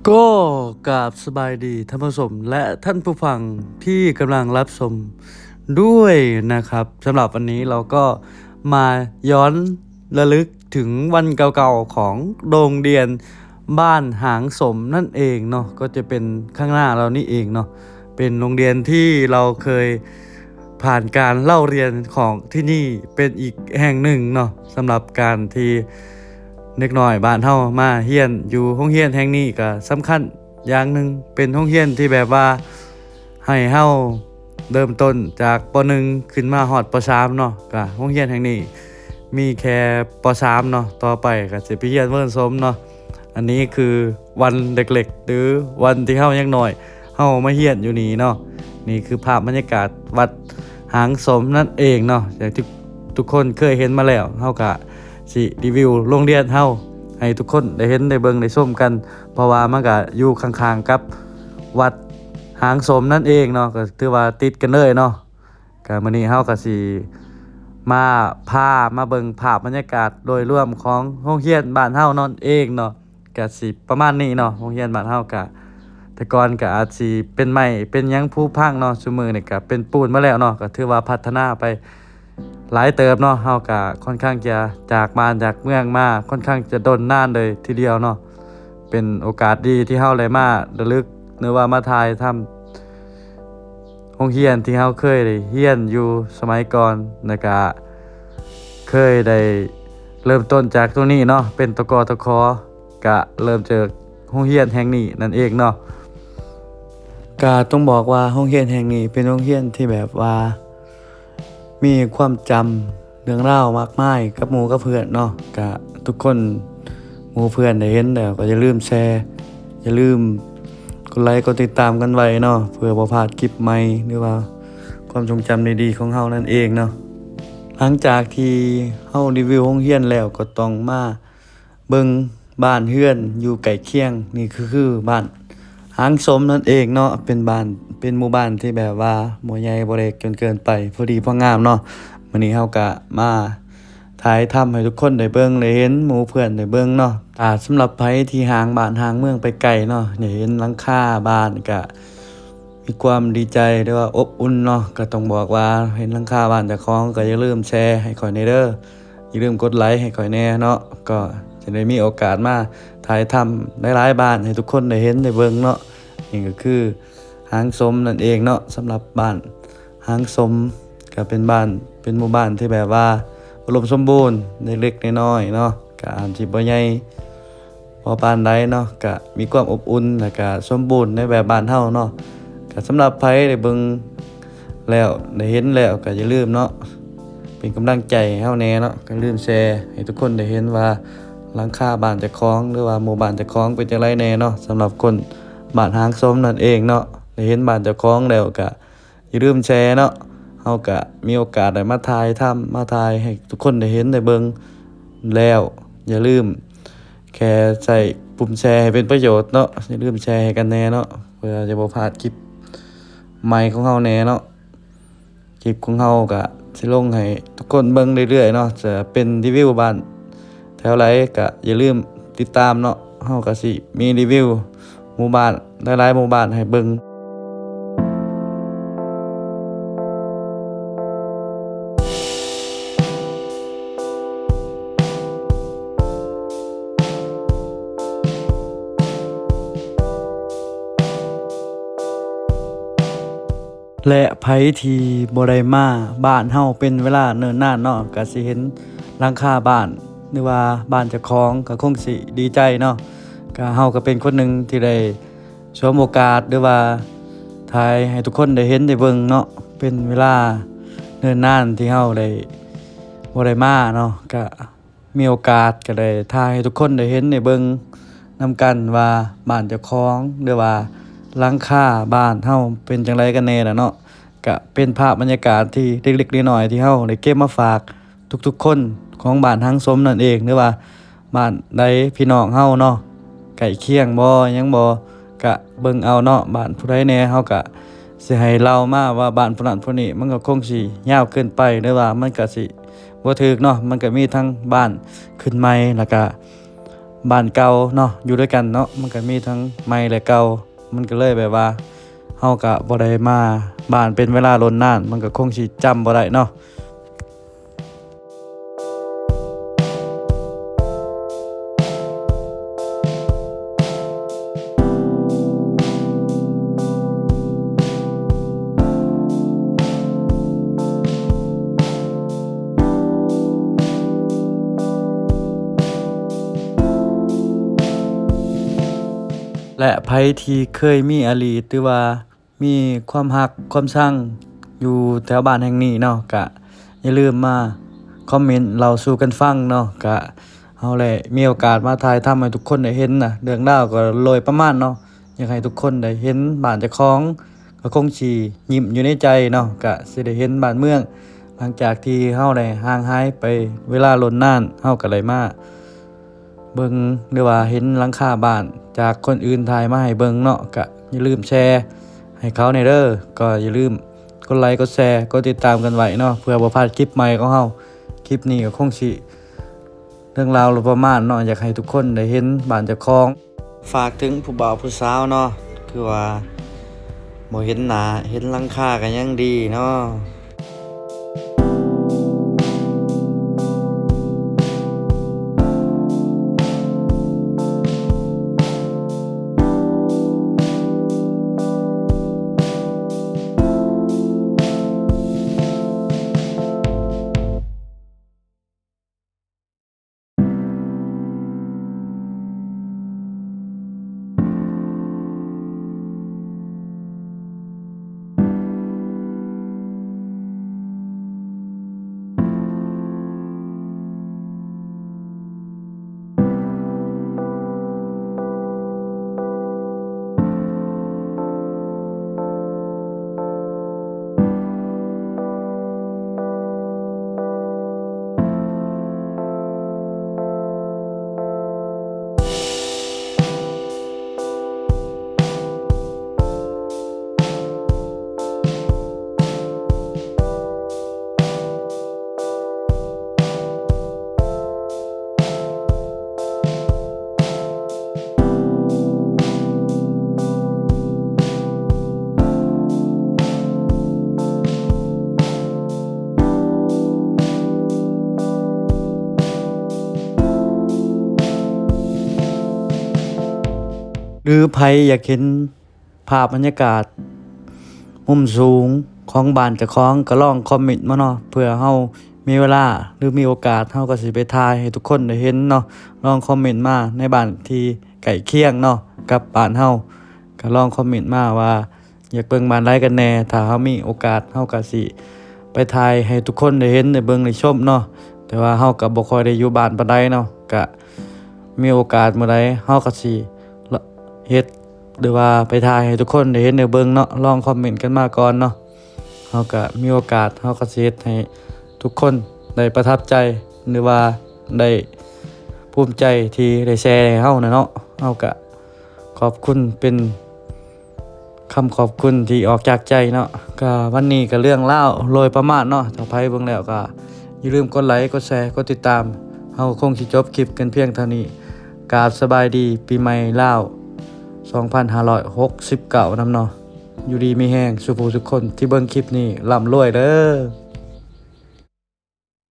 ກໍກາບສະບາຍດີທ່ານຜູ້ຊົມ ແລະ ທ່ານຜູ້ຟັງທີ່ກຳລັງຮັບຊົມດ້ວຍນະຄັບ. ສຳລັບວັນນີ້ເຮົາກໍມາຍ້ອນລະລຶກເຖິງວັນເກົ່າໆຂອງໂຮງຮຽນບ້ານຫາງສົມນັ້ນເອງເນາະ, ກໍຈະເປັນຂ້າງໜ້າເຮົານີ້ເອງເນາະ. ເປັນໂຮງຮຽນທີ່ເຮົາເຄີຍຜ່ານການເລົ່າຮຽນຂອງທີ່ນີ້ເປັນອີກແຫ່ງໜຶ່ງເນາະ. ສຳລັບການທີ່ເດັກນ້ອຍບ້ານເຮົາມາຮຽນຢູ່ໂຮງຮຽນແຫ່ງນີ້ກໍສຳຄັນຢ່າງໜຶ່ງ, ເປັນໂຮງຮຽນທີ່ແບບວ່າໃຫ້ເຮົາເລີ່ມຕົ້ນຈາກ ປໍໜຶ່ງ ຂຶ້ນມາຮອດ ປໍສາມເນາະ. ກະໂຮງຮຽນແຫ່ງນີ້ມີແຄ່ ປໍສາມເນາະ, ຕໍ່ໄປກໍຊິໄປຮຽນເວີນສົມເນາະ. ອັນນີ້ຄືວັນເລັກໆ ຫຼື ວັນທີ່ເຮົາຍັງນ້ອຍ ເຮົາມາຮຽນຢູ່ນີ້ເນາະ. ນີ້ຄືພາບບັນຍາກາດວັດຫາງສົມນັ້ນເອງເນາະ, ຢ່າງທີ່ທຸກຄົນເຄີຍເຫັນມາແລ້ວ. ເຮົາກະຊິຣີວິວໂຮງຮຽນເຮົາໃຫ້ທຸກຄົນໄດ້ເຫັນໄດ້ເບິ່ງໄດ້ຊົມກັນ, ເພາະວ່າມັນກະຢູ່ຂ້າງໆກັບວັດຫາງສົມນັ້ນເອງເນາະ, ກໍຖືວ່າຕິດກັນເລີຍເນາະ. ກະມື້ນີ້ເຮົາກະຊິມາພາມາເບິ່ງພາບບັນຍາກາດໂດຍລວມຂອງໂຮງຮຽນບ້ານເຮົານັ້ນເອງເນາະ. ກະຊິປະມານນີ້ເນາະ, ໂຮງຮຽນບ້ານເຮົາກະ ແຕ່ກ່ອນກະອາດຊິເປັນໄມ້ເປັນຫຍັງຜຸພັງເນາະ, ຊຸມື້ນີ້ກະເປັນປູນໝົດແລ້ວເນາະ, ກະຖືວ່າພັດທະນາໄປຫຼາຍເຕີບເນາະ. ເຮົາກະຄ່ອນຂ້າງຈະຈາກບ້ານຈາກເມືອງມາຄ່ອນຂ້າງຈະດົນນານເລີຍທີດຽວເນາະ. ເປັນໂອກາດດີທີ່ເຮົາໄດ້ມາລະລຶກ ຫຼືວ່າມາຖ່າຍທຳ ໂຮງຮຽນທີ່ເຮົາເຄີຍໄດ້ຮຽນຢູ່ສະໄໝກ່ອນ, ແລ້ວກະເຄີຍໄດ້ເລີ່ມຕົ້ນຈາກຕົງນີ້ເນາະ, ເປັນ ຕກ ຕຂ ກະເລີ່ມຈາກໂຮງຮຽນແຫ່ງນີ້ນັ້ນເອງເນາະ. ກະຕ້ອງບອກວ່າໂຮງຮຽນແຫ່ງນີ້ເປັນໂຮງຮຽນທີ່ແບບວ່າມີຄວາມຈຳ ເລື່ອງລາວມາກມາຍກັບໝູ່ກັບເພື່ອນເນາະ. ກະທຸກຄົນ ໝູ່ເພື່ອນໄດ້ເຫັນແລ້ວກໍຢ່າລືມແຊ, ຢ່າລືມກົດໄລກົດຕິດຕາມກັນໄວ້ເນາະ, ເພື່ອບໍ່ພາດຄລິບໃໝ່ ຫຼືວ່າຄວາມຊົງຈຳດີໆຂອງເຮົານັ້ນເອງເນາະ. ຫຼັງຈາກທີ່ເຮົາຣີວິວໂຮງຮຽນແລ້ວ ກໍຕ້ອງມາ ເບິ່ງບ້ານເຮືອນຢູ່ໃກ້ຄຽງ, ນີ້ກໍຄືບ້ານຫາງສົມນັ້ນເອງເນາະ. ເປັນບ້ານ ເປັນໝູ່ບ້ານທີ່ແບບວ່າບໍ່ໃຫຍ່ບໍ່ເລັກຈົນເກີນໄປ, ພໍດີພໍງາມເນາະ. ມື້ນີ້ເຮົາກະມາຖ່າຍທຳໃຫ້ທຸກຄົນໄດ້ເບິ່ງໄດ້ເຫັນ, ໝູ່ເພື່ອນໄດ້ເບິ່ງເນາະ. ອາ ສຳລັບໃຜທີ່ຫ່າງບ້ານຫ່າງເມືອງໄປໄກເນາະ, ໄດ້ເຫັນຫຼັງຄາບ້ານກະ ມີຄວາມດີໃຈ ຫຼືວ່າອົບອຸ່ນເນາະ. ກໍຕ້ອງບອກວ່າເຫັນຫຼັງຄາບ້ານເຈົ້າຂອງ ກໍຢ່າລືມແຊໃຫ້ຂ້ອຍແດ່ເດີ, ຢ່າລືມກົດໄລໃຫ້ຂ້ອຍແດ່ເນາະ, ກໍຈະໄດ້ມີໂອກາດມາຖ່າຍທຳຫຼາຍໆບ້ານໃຫ້ທຸກຄົນໄດ້ເຫັນໄດ້ເບິ່ງເນາະ. ນີ້ກໍຄືຫາງສົມນັ້ນເອງເນາະ, ສຳລັບບ້ານຫາງສົມ ກໍເປັນບ້ານ ເປັນໝູ່ບ້ານທີ່ແບບວ່າອຸດົມສົມບູນ ເລັກໆນ້ອຍໆເນາະ, ກໍອາດຊິບໍ່ໃຫຍ່ ພໍປານໃດເນາະ, ກະມີຄວາມອົບອຸ່ນ ແລະ ກະສົມບູນໃນແບບບ້ານເຮົາເນາະ. ກະສຳລັບໃຜໄດ້ເບິ່ງແລ້ວ ໄດ້ເຫັນແລ້ວ ກະຢ່າລືມເນາະ ເປັນກຳລັງໃຈໃຫ້ເຮົາແດ່ເນາະ, ກະຢ່າລືມແຊໃຫ້ທຸກຄົນໄດ້ເຫັນວ່າ ຫຼັງຄາບ້ານເຈົ້າຂອງ ຫຼືວ່າໝູ່ບ້ານເຈົ້າຂອງເປັນຈັ່ງໃດແດ່ເນາະ. ສຳລັບຄົນບ້ານຫາງສົມນັ້ນເອງເນາະ, ໄດ້ເຫັນບ້ານເຈົ້າຂອງແລ້ວ ກະ ຢ່າລືມແຊເນາະ. ເຮົາກະມີໂອກາດໄດ້ມາຖ່າຍທຳ ມາຖ່າຍໃຫ້ທຸກຄົນໄດ້ເຫັນໄດ້ເບິ່ງແລ້ວ, ຢ່າລືມແຄ່ໃຊ້ປຸ່ມແຊໃຫ້ເປັນປະໂຫຍດເນາະ, ຢ່າລືມແຊໃຫ້ກັນແດ່ເນາະ, ເພື່ອຈະບໍ່ພາດຄລິບໃໝ່ຂອງເຮົາແດ່ເນາະ. ຄລິບຂອງເຮົາກະຊິລົງໃຫ້ທຸກຄົນເບິ່ງເລື້ອຍໆເນາະ, ຈະເປັນຣີວິວບ້ານ ແຖວໃດກະຢ່າລືມຕິດຕາມເນາະ, ເຮົາກະຊິມີຣີວິວໝູ່ບ້ານ ຫຼາຍໆໝູ່ບ້ານໃຫ້ເບິ່ງ. ແລະ ໃຜທີ່ບໍ່ໄດ້ມາບ້ານເຮົາເປັນເວລາເນີນນານເນາະ ກະຊິເຫັນຫຼັງຄາບ້ານ ຫຼືວ່າບ້ານເຈົ້າຂອງ ກະຄົງຊິດີໃຈເນາະ. ກະເຮົາກະເປັນຄົນໜຶ່ງທີ່ໄດ້ສວມໂອກາດ ຫຼືວ່າຖ່າຍໃຫ້ທຸກຄົນໄດ້ເຫັນໄດ້ເບິ່ງເນາະ, ເປັນເວລາເນີນນານທີ່ເຮົາໄດ້ ບໍ່ໄດ້ມາເນາະ, ກະ ມີໂອກາດກໍໄດ້ຖ່າຍໃຫ້ທຸກຄົນໄດ້ເຫັນໄດ້ເບິ່ງນຳກັນວ່າບ້ານເຈົ້າຂອງ ຫຼືວ່າຫຼັງຄາບ້ານເຮົາເປັນຈັ່ງໃດກັນແດ່ລະເນາະ. ກະເປັນພາບບັນຍາກາດທີ່ເລັກໆນ້ອຍໆທີ່ເຮົາໄດ້ເກັບມາຝາກທຸກໆຄົນຂອງບ້ານຫາງສົມນັ້ນເອງ ຫຼືວ່າບ້ານໃດພີ່ນ້ອງເຮົາເນາະ ໃກ້ຄຽງບໍ່ ຫຍັງບໍ່ ກະເບິ່ງເອົາເນາະ. ບ້ານຜູ້ໃດແດ່ ເຮົາກະຊິໃຫ້ເລົ່າມາວ່າບ້ານຜູ້ນັ້ນຜູ້ນີ້ ມັນກໍຄົງຊິຍາວເກີນໄປ ຫຼືວ່າມັນກະຊິ ບໍ່ຖືກເນາະ. ມັນກະມີທັງບ້ານຂຶ້ນໃໝ່ ແລ້ວກະ ບ້ານເກົ່າເນາະ ຢູ່ດ້ວຍກັນເນາະ ມັນກໍມີທັງໃໝ່ ແລະ ເກົ່າ ມັນກໍເລີຍແບບວ່າ ເຮົາກໍບໍ່ໄດ້ມາບ້ານເປັນເວລາດົນນານ ມັນກໍຄົງຊິຈຳບໍ່ໄດ້ເນາະ. ແລະ ໃຜທີ່ເຄີຍມີອະດີດ ຫຼືວ່າ ມີຄວາມຮັກຄວາມຊັງຢູ່ແຖວບ້ານແຫ່ງນີ້ເນາະ ກະຢ່າລືມມາຄອມເມັນເລົ່າສູ່ກັນຟັງເນາະ. ກະເຮົາແຫຼະມີໂອກາດມາຖ່າຍທຳໃຫ້ທຸກຄົນໄດ້ເຫັນນະ ເລື່ອງລາວກໍໂດຍປະມານເນາະ ຢາກໃຫ້ທຸກຄົນໄດ້ເຫັນບ້ານເຈົ້າຂອງ ກໍຄົງຊິຍິ້ມຢູ່ໃນໃຈເນາະ ກະຊິໄດ້ເຫັນບ້ານເມືອງ ຫຼັງຈາກທີ່ເຮົາໄດ້ຫ່າງຫາຍໄປເວລາດົນນານ ເຮົາກໍໄດ້ມາ ເບິ່ງ ຫຼືວ່າເຫັນຫຼັງຄາບ້ານຈາກຄົນອື່ນຖ່າຍມາໃຫ້ເບິ່ງເນາະ ກະຢ່າລືມແຊໃຫ້ເຂົາແດ່ເດີ. ກໍຢ່າລືມກົດໄລ ກົດແຊ ກົດຕິດຕາມກັນໄວ້ເນາະ ເພື່ອບໍ່ພາດຄລິບໃໝ່ຂອງເຮົາ. ຄລິບນີ້ກໍຄົງຊິເລື່ອງລາວປະມານເນາະ ຢາກໃຫ້ທຸກຄົນໄດ້ເຫັນບ້ານເຈົ້າຂອງ. ຝາກເຖິງຜູ້ບ່າວຜູ້ສາວເນາະ ຄືວ່າບໍ່ເຫັນໜ້າເຫັນຫຼັງຄາກໍຍັງດີເນາະ. ຫຼືໃຜຢາກເຫັນ ພາບບັນຍາກາດມຸມສູງຂອງບ້ານເຈົ້າຂອງ ກໍລອງຄອມເມັນມາເນາະ ເພື່ອເຮົາມີເວລາ ຫຼື ມີໂອກາດ ເຮົາກໍຊິໄປຖ່າຍໃຫ້ທຸກຄົນໄດ້ເຫັນເນາະ. ລອງຄອມເມັນມາໃນບ້ານທີ່ໃກ້ຄຽງເນາະ ກັບບ້ານເຮົາ ກໍລອງຄອມເມັນມາວ່າ ຢາກເບິ່ງບ້ານໃດກັນແດ່. ຖ້າເຮົາມີໂອກາດ ເຮົາກໍຊິໄປຖ່າຍໃຫ້ທຸກຄົນໄດ້ເຫັນ ໄດ້ເບິ່ງ ໄດ້ຊົມເນາະ. ແຕ່ວ່າເຮົາກໍບໍ່ຄ່ອຍໄດ້ຢູ່ບ້ານປານໃດເນາະ ກະມີໂອກາດມື້ໃດ ເຮົາກໍຊິເຮັດ ຫຼືວ່າໄປຖ່າຍໃຫ້ທຸກຄົນໄດ້ເຫັນໄດ້ເບິ່ງເນາະ. ລອງຄອມເມັນກັນມາກ່ອນເນາະ. ເຮົາກະມີໂອກາດ ເຮົາກໍຊິເຮັດໃຫ້ທຸກຄົນໄດ້ປະທັບໃຈ ຫຼືວ່າໄດ້ພູມໃຈທີ່ໄດ້ແຊໃຫ້ເຮົານະເນາະ. ເຮົາກະຂອບຄຸນ ເປັນຄຳຂອບຄຸນທີ່ອອກຈາກໃຈເນາະ. ກະວັນນີ້ກະເລື່ອງລາວໂດຍປະມານເນາະ. ຖ້າໃຜເບິ່ງແລ້ວກະຢ່າລືມກົດໄລ ກົດແຊ ກົດຕິດຕາມ. ເຮົາຄົງຊິຈົບຄລິບກັນພຽງເທົ່ານີ້. ກາບສະບາຍດີປີໃໝ່ລາວ ສອງພັນຫ້າຮ້ອຍຫົກສິບເກົ້າ ນຳເນາະ. ຢູ່ດີມີແຮງສູ່ຜູ້ທຸກຄົນທີ່ເບິ່ງຄລິບນີ້ ລ່ຳລວຍເດີ.